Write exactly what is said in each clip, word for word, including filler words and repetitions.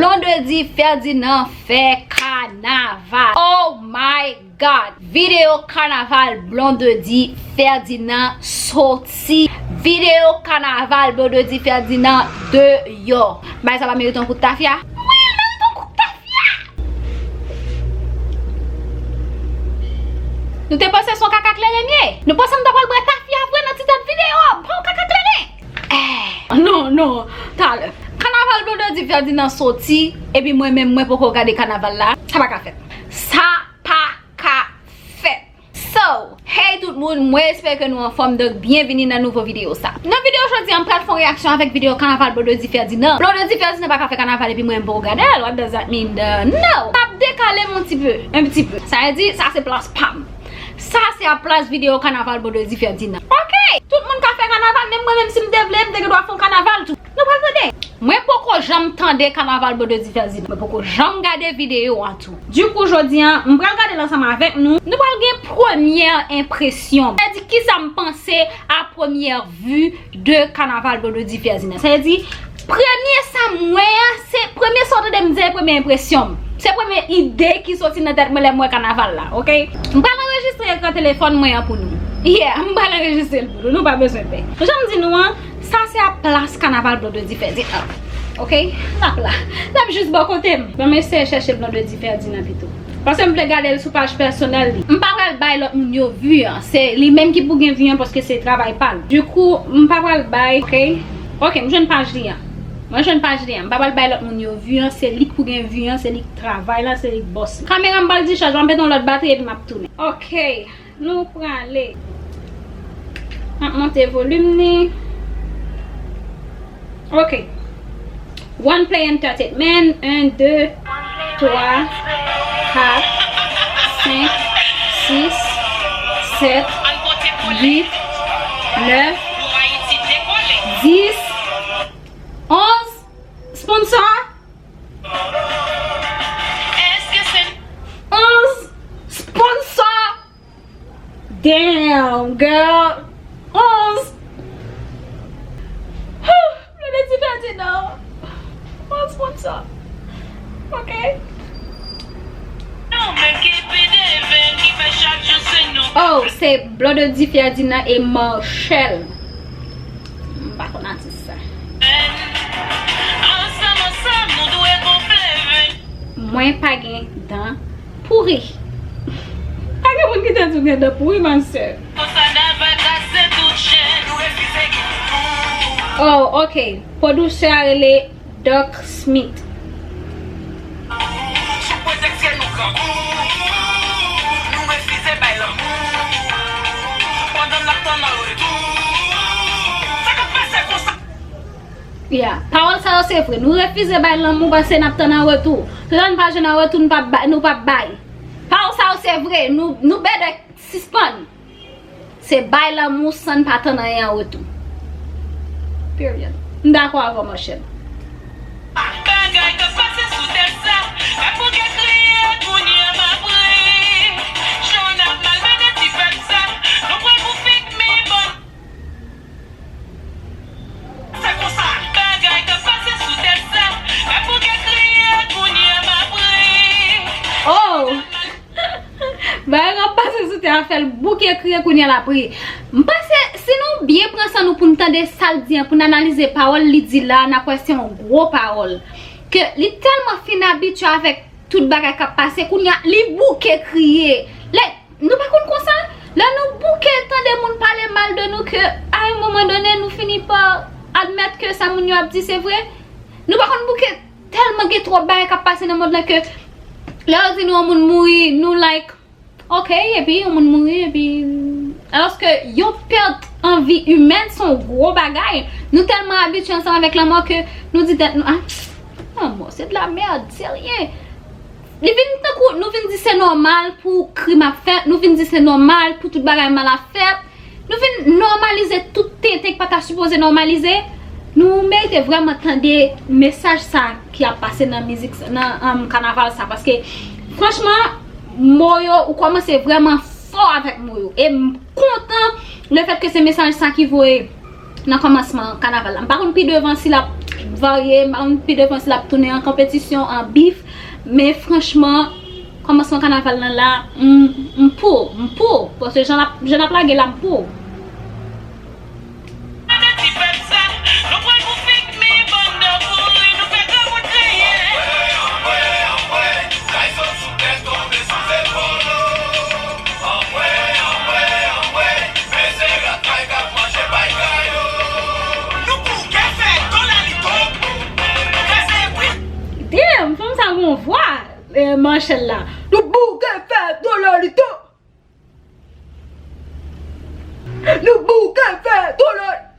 Blondedy Ferdinand fè kanaval. Oh my God! Videyo kanaval Blondedy Ferdinand soti. Videyo kanaval Blondedy Ferdinand deyò. Bagay sa pa merite yon kout tafya? Wi, l merite yon kout tafya! Nou te panse se yon kaka kleren m ye? Nou panse m ta pral bwè tafya vre nan ti tèt videyo a? Pa yon kaka kleren! Eh, non, non, talè. Kanaval Blondedy Ferdinand soti, epi mwen menm, mwen poko gade kanaval la. Sa pa ka fèt. Sa pa ka fèt. So, hey tout moun, mwen espere ke nou anfòm, donk byenvini nan nouvo videyo sa. Nan videyo jodi a, m pral fè yon reyaksyon avèk videyo kanaval Blondedy Ferdinand. Blondedy Ferdinand pa ka fè kanaval epi mwen m poko gade l, what does that mean? The, no! M ap dekale m yon ti pe, un petit peu. Sa vle di, sa se plas pa m. Sa se a plas videyo kanaval Blondedy Ferdinand. Ok! Tout moun ka fè kanaval, menm mwen menm si m te vle, m te gen dwa fè yon kanaval tou. Nou pral tande. Mwen poko janm tande kanaval Blondedy Ferdinand. Mwen poko janm gade videyo a tou. Dikou, jodi a, m pral gade l ansanm avèk nou. Nou pral gen premyè enpresyon. Sa vle di kisa m panse a premyè vi de kanaval Blondedy Ferdinand. Sa vle di, premye sa m wè a, se premye sa w tande m di a, e premye enpresyon m. Se premye ide ki soti nan tèt mwen lè m wè kanaval la, ok? M pral anrejistre ekran telefòn mwen an pou nou. Yeah, m pral anrejistre l pou nou, nou pa bezwen pè. Jan m di nou an, sa se a plas kanaval Blondedy Ferdinand. Ok? N ap la. N ap jis bò kote m. Ban m eseye chèche Blondedy Ferdinand pito. Paske m vle gade l sou paj pèsonèl li. M pa pral bay lòt moun yo vi an. Se li menm ki pou gen vi an paske se travay pa l. Dikou, m pa pral bay, ok? Ok, m jwenn paj li an. Mwen jwenn paj li an. M pa pral bay lòt moun yo vi an. Se li k pou gen vi an. Se li k travay la. Se li k bòs la. Kamera m pral dichaj. M ap mete yon lòt batri epi m ap tounen. Ok. Nou prale. M ap monte volim ni. Ok. One Play Entertainment. Un, deux, trois, quatre, cinq, six, sept, huit, neuf, dix, onze. Sponsor. Onze. Sponsor. Damn, girl. Onze. Blondedy Ferdinand. Onze sponsor. Ok. Oh, se Blondedy Ferdinand e Marshelle. M pa konn atis sa. Mwen pa gen dan pouri. Pa gen moun ki te di w gen dan pouri, ma sè. Oh, ok. Pwodiktè a rele Doc Smith. Sou pretèks ke nou grangou, nou refize bay lanmou. Pandan n ap tann an retou, sa k ap pase konsa? Yeah, pawòl sa yo se vre. Nou refize bay lanmou paske n ap tann an retou. Toutan n pa jwenn an retou, nou p ap bay, nou p ap bay. Pawòl sa yo se vre. Nou, nou bèdè sispann. Se bay lanmou san n pa tann anyen an retou. Period. M dakò avè w, Marshelle. Bagay k ap pase sou tèt sa, m ap bouke kriye, kounye a m ap ri. Jan n ap malmennen ti pèp sa, nou pran pou fik mi bon. Se konsa. Bagay k ap pase sou tèt sa, m ap bouke kriye, kounye a m ap ri. Oh! Bagay k ap pase sou tè a fè l bouke kriye, kounye a l ap ri. M panse si nou byen pran san nou pou n tande sa l di an, pou n analize pawòl li di la, n ap wè se yon gwo pawòl. Ke li tèlman fin abitye avèk tout bagay k ap pase, kounye a li bouke kriye. Lè, nou pa konn konsa? Lè nou bouke tande moun pale mal de nou ke a yon moman done nou fini pa admèt ke sa moun yo ap di se vre. Nou pa konn bouke tèlman gen twòp bagay k ap pase nan mond lan ke lè yo di nou yon moun mouri, nou like, ok, epi yon moun mouri, epi alòske yon pèt an vi imèn se yon gwo bagay. Nou tèlman abitye ansanm avèk lanmò ke nou di tèt nou, ah, lanmò se de la mèd, se ryen. Li vin tankou nou vin di se nòmal pou krim ap fèt, nou vin di se nòmal pou tout bagay mal ap fèt. Nou vin nòmalize tout tenten k pa ta sipoze nòmalize. Nou merite vrèman tande mesaj sa ki ap pase nan mizik sa, nan, um, kanaval sa, paske franchman, mo yo, ou kòmanse vrèman fò avèk mo yo. E m kontan lefèt ke se mesaj sa ki voye nan kòmansman kanaval la. M pa konn pi devan si l ap Varye, m pa konn pi devan si l ap tounen an konpetisyon, an bif, men franchman, kòmansman kanaval lan la, m, m pou, m pou, paske jan l ap, jan l ap lage la, m pou. Gade ti pèp sa, nou pran kou fik, men bann de pouri, nou fè granmoun kriye. Damn, fanm sa gon vwa, eh, Marshall la. Nou bouke fè dolalito. Nou bouke fè dolalito.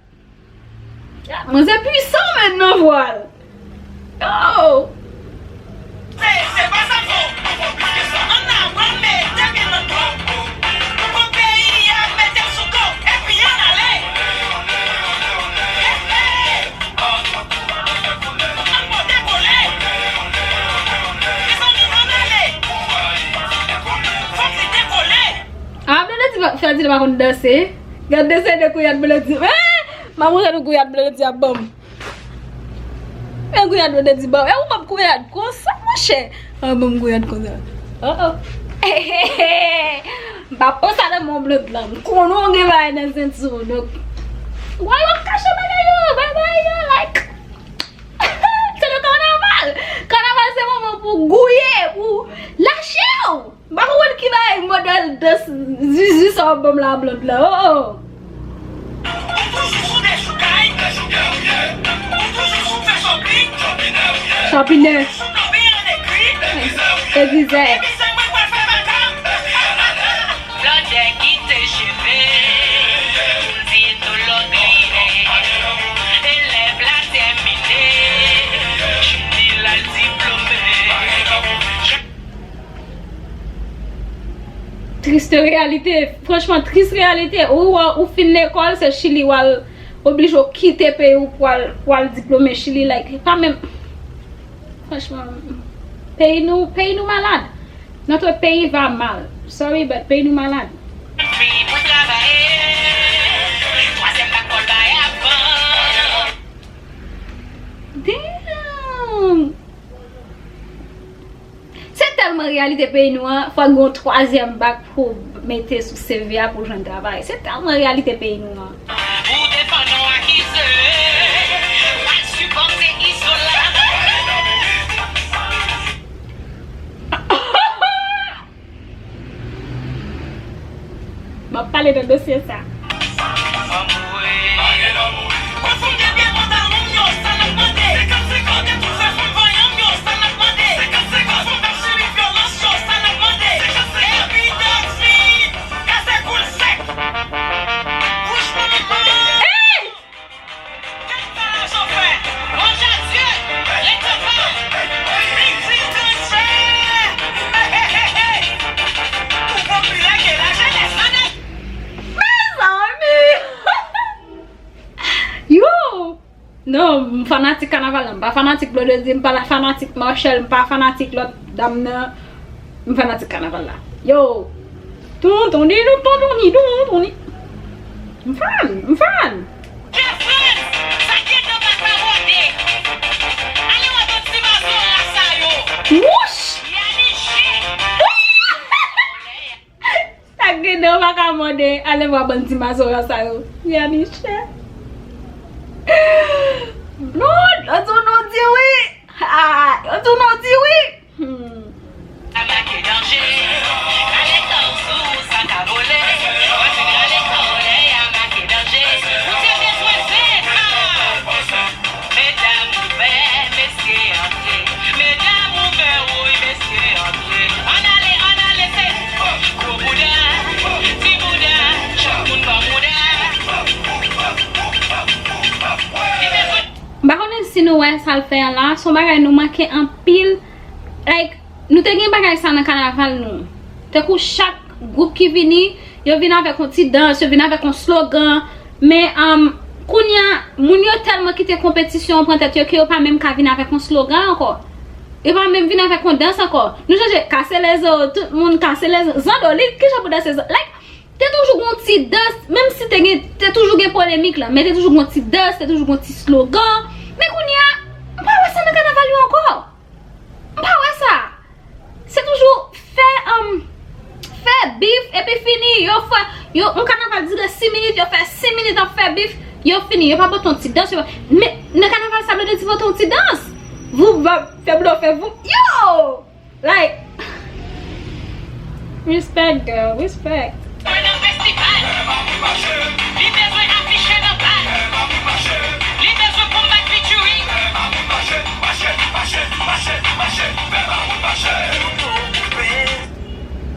Manzè pwisan menm nan vwa l. Yo! Se, se pa sa non. Ann aprann mete pye nan do. Pou peyi a mete sou do. Epi ann ale. Hey, hey. Ann pote kole. Mezanmi, ann ale. Fòk li dekole. Ah, Blondedy pa, Ferdinand pa konn danse. Gade se de kouyad Blondedy. Eh! M ap montre nou kouyad Blondedy ap ban m. Men kouyad Blondedy ban m. E ou ban m kouyad konsa, monchè. Ah, ban m kouyad konsa. Oh, oh. M pa panse nan mon Blondedy la. M konnen w gen bagay nan senti w. Donk, why w ap kache bagay yo? Bay bagay yo, like. Se le kanaval. Kanaval se moman pou gouye, pou lache w. M pa konprann ki bagay modèl dans zizi sa w ap ban m la, Blondedy la. Oh, oh. Ou toujou sou dechoukay. Ou toujou sou fè shopping. Shopping. Ou toujou sou blomin an egri. Egrizè. Epi se mwen k pral fè makak. Blondedy kite cheve, moun di etològ li ye. Elèv la tèmine, Chili l al diplome. Triste réalité, franchman, tris reyalite. Ou, ou, ou fin lekòl, se Chili w al oblije w kite peyi w pou al, pou al diplome Chili, like, pa menm. Franchman, peyi nou, peyi nou malad. Notre pays va mal. Sorry, but peyi nou malad. Fi pou travay. Twazyèm bak fò l bay avan. Damn! Se tèlman reyalite peyi nou an, fòk gen yon twazyèm bak pou mete sou C V a pou jwenn travay. Se tèlman reyalite peyi nou an. Ou defann yon akize, w al sipòte Izola. M ap pale nan dosye sa. Hey! Mezanmi! Yo! Non, m fanatik kanaval la. M pa fanatik Blondedy, m pa fanatik Marshall, m pa fanatik lòt dam nan. M fanatik kanaval la. Yo! Tonton ni nou, tonton ni, tonton ni. M fan, m fan. Jefrens, sa gentan pa ka mòde. Ale wè bann ti mazora sa yo. Wouch! Yaniche! Sa gentan pa ka mòde. Ale wè bann ti mazora sa yo. Yaniche. Blond, yo di w non di wi. Ah, yo di w non di wi. Hmm. Sa make danje. Rale kò w sou sa ka vole. Mwen fin rale kò w lè y a make danje. Ou te bezwen zen, ha! Medam ouvè, mesye antre. Medam ouvè, woy, mesye antre. Ann ale, ann ale, se gwo bouda, ti bouda, chak moun pran bouda. Li bezwen M pa konnen si nou wè sa l fè an la, se yon bagay nou manke anpil. Like, nou te gen bagay sa nan kanaval nou. Tankou chak gwoup ki vini, yo vin avèk yon ti dans, yo vin avèk yon slogan. Men, um, kounye a, moun yo tèlman kite konpetisyon an pran tèt yo ke yo pa menm ka vin avèk yon slogan ankò. Yo pa menm vin avèk yon dans ankò. Nou sonje, kase lezo, tout moun kase lezo. Zando, li, kijan pou danse zan-, like, te toujou gon ti dans, menm si te gen, te toujou gen polemik la, men te toujou gon ti dans, te toujou gon ti slogan. Men kounye a, m pa wè sa nan kanaval yo ankò. M pa wè sa. Se toujou fè, um, fè bif epi fini. Yo fè, yo, yon kanaval dire sis minit, yo fè sis minit ap fè bif, yo fini. Yo pa pote yon ti dans, yo pa, men nan kanaval sa vle di pote yon ti dans. Voup, vap, fè blo, fè voup. Yo! Like, respect, girl, respect. Mwen nan festival. Li bezwen afiche nan bal. Li bezwen konbat featuring.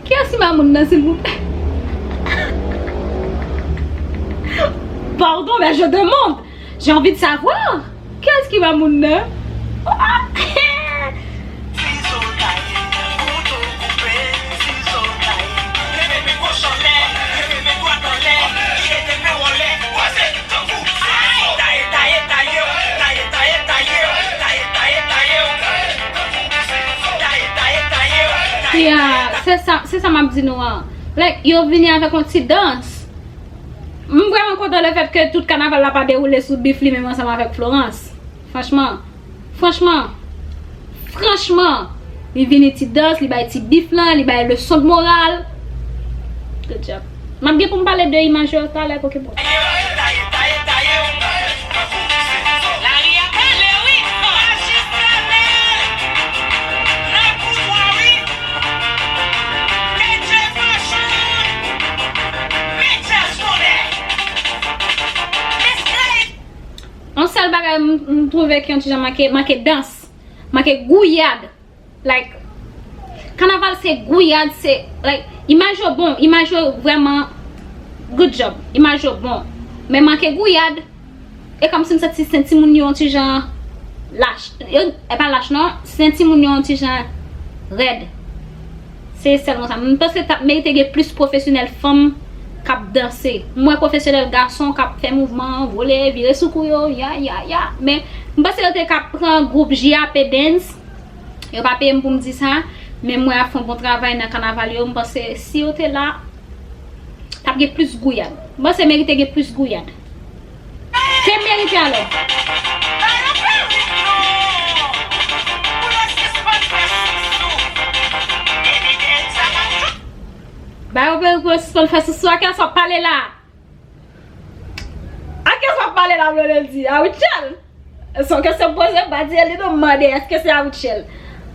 Kiyès ki Mamoun nan, silvouplè? Pardon, mais je demande. J'ai envie de savoir. Kiyès ki Mamoun nan? Yeah, se sa, se sa m ap di nou an. Like, yo vini avèk yon ti dans. M vrèman kontan lefèt ke tout kanaval la pa dewoule sou bif li menm ansanm avèk Florence. Franchman, franchman, franchman, li vini ti dans, li bay ti bif lan, li bay leson de moral. Good job. M ap gen pou m pale de imaj yo talè, pokemon. Lari a pale, wi. Majistra nèt. Nan pouvwa, wi. K J Fashion. Michel Soler. Miss Clay. Yon sèl bagay m, m twouve ki yon ti jan manke, manke dans, manke gouyad. Like, kanaval se gouyad, se, like, imaj yo bon, imaj yo vrèman good job, imaj yo bon. Men manke gouyad, e kòmsi m santi se timoun yo yon ti jan lach. Yo, e pa lach non, se timoun yo yon ti jan rèd. Se sèlman sa. M panse t ap merite gen plis pwofesyonèl fanm k ap danse. M wè pwofesyonèl gason k ap fè mouvman, vole, vire sou kou yo, ya, ya, ya. Men, m panse yo te ka pran gwoup J A P Dance. Yo pa peye m pou m di sa, men m wè y ap fè yon bon travay nan kanaval yo. M panse si yo te la, t ap gen plis gouyad. M panse merite gen plis gouyad. Te merite alò. Ba yo perik pou yo sispann fè sousou. A kiyès w ap pale la? A kiyès w ap pale la, Blondedy? A Rutshelle? Se yon kesyon m poze, m pa di Eli non, m mande, èske se a Rutshelle?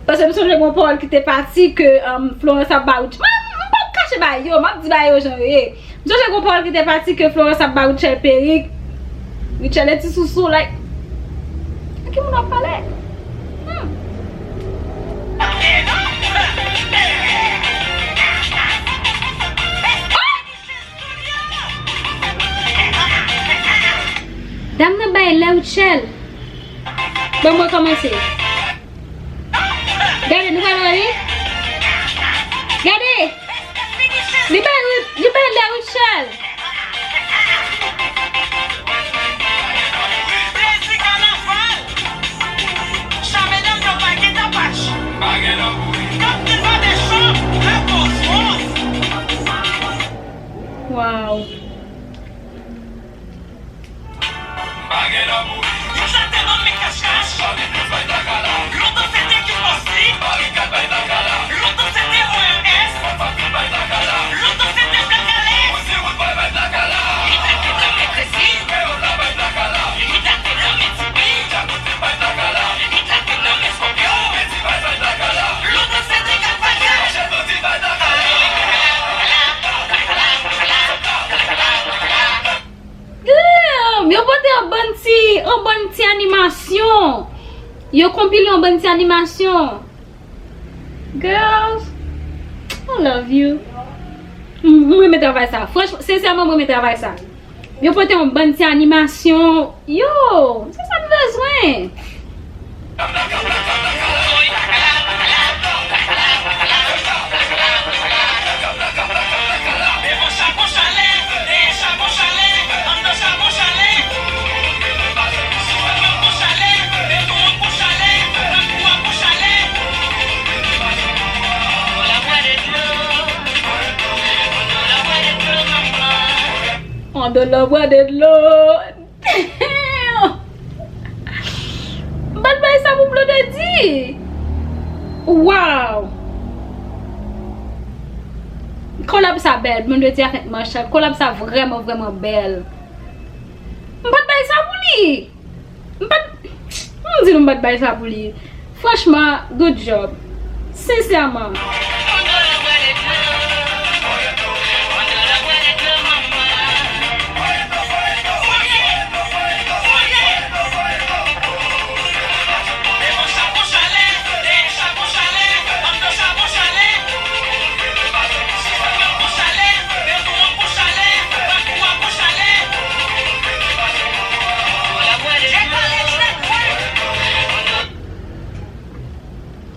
Paske m sonje gon pawòl ki te pati ke, um, Florence ap ba Rutshelle. M, m p ap kache bagay yo, m ap di bagay yo jan yo ye. M sonje gon pawòl ki te pati ke Florence ap ba Rutshelle perik. Rutshelle e ti sousou, like, a ki moun w ap pale? Hmm. Dam nan bay lè Rutshelle. Bon, mwen kòmanse. Gade, nou pral wè li. Gade. Li bay Ru-, li bay lè Rutshelle. Plezi kanaval. Sa medam yo pa gen tapach. Kapten Badechon, le Cosmos. Wow. Yo sa te ban m men kach kach. Lontan se te Kid Bossy. Lontan se te O M S. Lontan se te Black Alex. Li ta te nan men Krezi. Li ta te nan men Tibi. Li ta te nan men Scorpio. Lontan se te Kat Fatra. Damn! Yo pote yon bann ti, yon bann ti animasyon. Yo konpile yon bann ti animasyon. Girls, I love you. M, m renmen travay sa. Franchman, sensèman, m renmen travay sa. Yo pote yon bann ti animasyon. Yo, se sa n bezwen. On the love, what it love. Damn! Pou Blondedy! Wow! Kolab sa bèl, Blondedy avèk Marshall. Kolab sa vrèman, vrèman bèl. M pa t bay sa pou li. M pa t, m di nou m pa t bay sa pou li. Franchman, good job. Sensèman.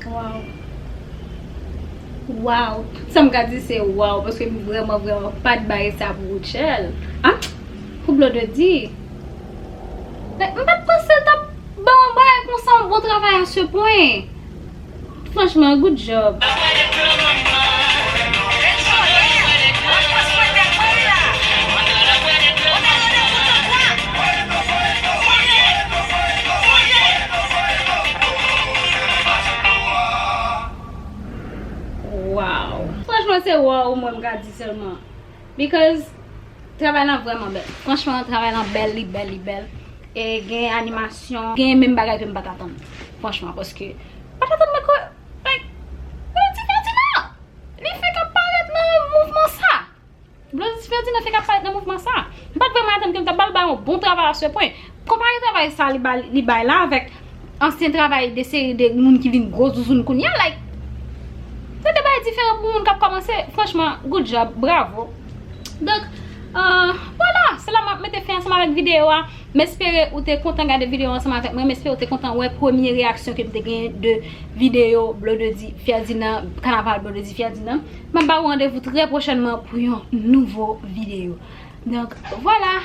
Wow. Wow. Tout sa m ka di se wow, paske m vrèman, vrèman pa t bay sa pou Rutshelle. Ah, pou Blondedy. Like, m pa t panse l t ap ban yon bagay konsa, yon bon travay à ce point. Franchman, good job. Wow. Franchman, se wow, mwen, m ka di sèlman. Because travay lan vrèman bèl. Franchman, travay lan bèl, li bèl, li bèl. E gen animasyon, gen menm bagay ke m pa t atann. Franchman, paske m pa t atann mwen ke, like, Blondedy Ferdinand, li fèk ap parèt nan mouvman sa. Blondedy Ferdinand fèk ap parèt nan mouvman sa. M pa t vrèman atann ke m t ap ba l, ba yon bon travay à ce point. Konpare travay sa li ba, li bay la avèk ansyen travay de seri de moun ki vin gwo zouzoun kounye a, like, se de bagay diferan pou moun k ap kòmanse. Franchman, good job, bravo. Donk, euh, vwala, se la m ap mete fen ansanm avèk videyo a. M espere ou te kontan gade videyo ansanm avèk mwen. M espere ou te kontan wè premye reyaksyon ke m te genyen de videyo Blondedy Ferdinand, kanaval Blondedy Ferdinand. M ap ba ou randevou trè pwochènman pou yon nouvo videyo. Donk, vwala.